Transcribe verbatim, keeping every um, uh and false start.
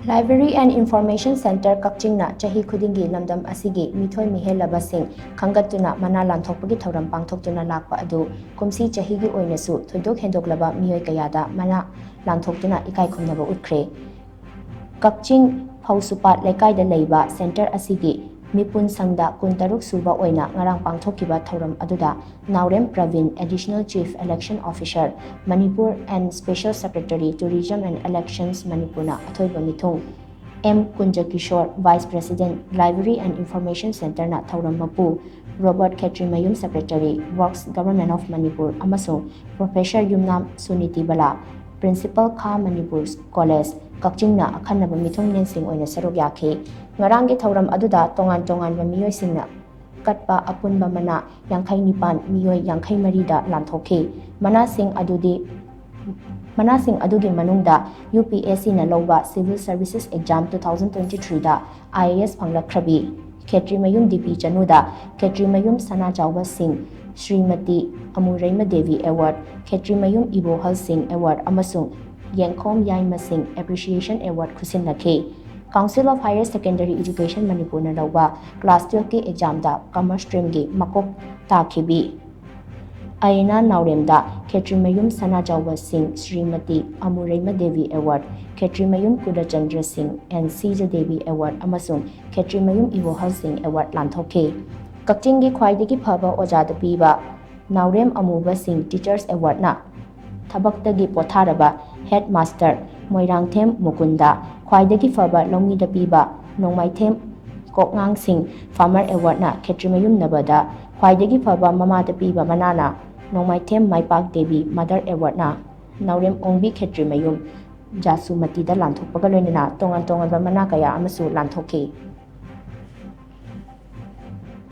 Library and Information Centre ꯀꯛꯆꯤꯡꯅ ꯆꯍꯤ ꯈꯨꯗꯤꯡꯒꯤ ꯂꯝꯗꯝ ꯑꯁꯤꯒꯤ ꯃꯤꯊꯣꯏ ꯃꯤꯍꯦꯜꯂꯕꯁꯤꯡ ꯈꯟꯒꯠꯇꯨꯅ ꯃꯅꯥ ꯂꯥꯟꯊꯣꯛꯄꯒꯤ ꯊꯧꯔꯝ ꯄꯥꯡꯊꯣꯛꯇꯨꯅ ꯂꯥꯛꯄ ꯑꯗꯨ ꯀꯨꯝꯁꯤ ꯆꯍꯤꯒꯤ ꯑꯣꯏꯅꯁꯨ ꯊꯣꯏꯗꯣꯛ ꯍꯦꯟꯗꯣꯛꯂꯕ ꯃꯤꯑꯣꯏ ꯀꯌꯥꯗ ꯃꯅꯥ ꯂꯥꯟꯊꯣꯛꯇꯨꯅ ꯏꯀꯥꯏ ꯈꯨꯝꯅꯕ ꯎꯠꯈ꯭ꯔꯦ꯫ ꯀꯛꯆꯤꯡ ꯐꯧꯁꯨꯄꯥꯠ ꯂꯩꯀꯥꯏꯗ ꯂꯩꯕ centre ꯑꯁꯤꯒꯤ ꯃꯤꯄꯨꯟ ꯁꯪꯗ ꯀꯨꯟꯇꯔꯨꯛ ꯁꯨꯕ ꯑꯣꯏꯅ ꯉꯔꯥꯡ ꯄꯥꯡꯊꯣꯛꯈꯤꯕ ꯊꯧꯔꯝ ꯑꯗꯨꯗ ꯅꯥꯎꯔꯦꯝ Praveen, Additional Chief Election Officer, Manipur and Special Secretary, Tourism and Elections, ꯃꯅꯤꯄꯨꯔꯅ ꯑꯊꯣꯏꯕ ꯃꯤꯊꯨꯡ, M Kunjakishor, Vice President, Library and Information Centreꯅ ꯊꯧꯔꯝ ꯃꯄꯨ, Robert Khetrimayum, Secretary, Works, Government of Manipur, ꯑꯃꯁꯨꯡ Professor Yumnam Suniti Bala, Principal, Kha Manipur College, ꯀꯛꯆꯤꯡꯅ ꯑꯈꯟꯅꯕ ꯃꯤꯊꯨꯡꯂꯦꯟꯁꯤꯡ ꯑꯣꯏꯅ ꯁꯔꯨꯛ ꯌꯥꯈꯤ꯫ ꯉꯔꯥꯡꯒꯤ ꯊꯧꯔꯝ ꯑꯗꯨꯗ ꯇꯣꯉꯥꯟ ꯇꯣꯉꯥꯟꯕ ꯃꯤꯑꯣꯏꯁꯤꯡꯅ ꯀꯠꯄ ꯑꯄꯨꯟꯕ ꯃꯅꯥ ꯌꯥꯡꯈꯩ ꯅꯤꯄꯥꯟ, ꯃꯤꯑꯣꯏ ꯌꯥꯡꯈꯩ ꯃꯔꯤꯗ ꯂꯥꯟꯊꯣꯛꯈꯤ꯫ ꯃꯅꯥꯁꯤꯡ ꯑꯗꯨꯗꯤ, ꯃꯅꯥꯁꯤꯡ ꯑꯗꯨꯒꯤ ꯃꯅꯨꯡꯗ UPSCꯅ ꯂꯧꯕ Civil Services Exam two thousand twenty threeꯗ IAS ꯐꯪꯂꯛꯈ꯭ꯔꯕꯤ ꯈꯦꯇ꯭ꯔꯤꯃꯌꯨꯝ DP ꯆꯅꯨꯗ ꯈꯦꯇ꯭ꯔꯤꯃꯌꯨꯝ ꯁꯅꯥꯖꯥꯎꯕ ꯁꯤꯡ ꯁ꯭ꯔꯤꯃꯇꯤ ꯑꯃꯨꯔꯩꯃ ꯗꯦꯕꯤ Award, ꯈꯦꯇ꯭ꯔꯤꯃꯌꯨꯝ ꯏꯕꯣꯍꯜ ꯁꯤꯡ Award ꯑꯃꯁꯨꯡ ꯌꯦꯡꯈꯣꯝ ꯌꯥꯏꯃ ꯁꯤꯡ Appreciation Award ꯈꯨꯠꯁꯤꯟꯅꯈꯤ꯫ Council of Higher Secondary Education ꯃꯅꯤꯄꯨꯔꯅ ꯂꯧꯕ class twelveꯀꯤ examꯗ Commerce streamꯒꯤ ꯃꯀꯣꯛ ꯇꯥꯈꯤꯕꯤ ꯑꯌꯦꯅꯥ ꯅꯥꯎꯔꯦꯝꯗ ꯈꯦꯇ꯭ꯔꯤꯃꯌꯨꯝ ꯁꯅꯥꯖꯥꯎꯕ ꯁꯤꯡ ꯁ꯭ꯔꯤꯃꯇꯤ ꯑꯃꯨꯔꯩꯃ ꯗꯦꯕꯤ Award, ꯈꯦꯇ꯭ꯔꯤꯃꯌꯨꯝ ꯀꯨꯂꯆꯟꯗ꯭ꯔ ꯁꯤꯡ ꯑꯦꯟ ꯁꯤꯖ ꯗꯦꯕꯤ Award ꯑꯃꯁꯨꯡ ꯈꯦꯇ꯭ꯔꯤꯃꯌꯨꯝ ꯏꯕꯣꯍꯜ ꯁꯤꯡ Award ꯂꯥꯟꯊꯣꯛꯈꯤ꯫ ꯀꯛꯆꯤꯡꯒꯤ ꯈ꯭ꯋꯥꯏꯗꯒꯤ ꯐꯕ ꯑꯣꯖꯥꯗ ꯄꯤꯕ ꯅꯥꯎꯔꯦꯝ ꯑꯃꯨꯕ ꯁꯤꯡ Teachers Awardꯅ ꯊꯕꯛꯇꯒꯤ ꯄꯣꯊꯥꯔꯕ Headmaster ꯃꯣꯏꯔꯥꯡꯊꯦꯝ ꯃꯨꯀꯨꯟꯗ, ꯈ꯭ꯋꯥꯏꯗꯒꯤ ꯐꯕ ꯂꯧꯃꯤꯗ ꯄꯤꯕ ꯅꯣꯡꯃꯥꯏꯊꯦꯝ ꯀꯣꯛꯉꯥꯡꯁꯤꯡ Farmer Awardꯅ ꯈꯦꯇ꯭ꯔꯤꯃꯌꯨꯝ ꯅꯕꯗ, ꯈ꯭ꯋꯥꯏꯗꯒꯤ ꯐꯕ ꯃꯃꯥꯗ ꯄꯤꯕ ꯃꯅꯥꯅ ꯅꯣꯡꯃꯥꯏꯊꯦꯝ ꯃꯥꯏꯄꯥꯛ ꯗꯦꯕꯤ Mother Awardꯅ ꯅꯥꯎꯔꯦꯝ ꯑꯣꯡꯕꯤ ꯈꯦꯇ꯭ꯔꯤꯃꯌꯨꯝ ꯖꯥꯁꯨꯃꯇꯤꯗ ꯂꯥꯟꯊꯣꯛꯄꯒ ꯂꯣꯏꯅꯅ ꯇꯣꯉꯥꯟ ꯇꯣꯉꯥꯟꯕ ꯃꯅꯥ ꯀꯌꯥ ꯑꯃꯁꯨ ꯂꯥꯟꯊꯣꯛꯈꯤ꯫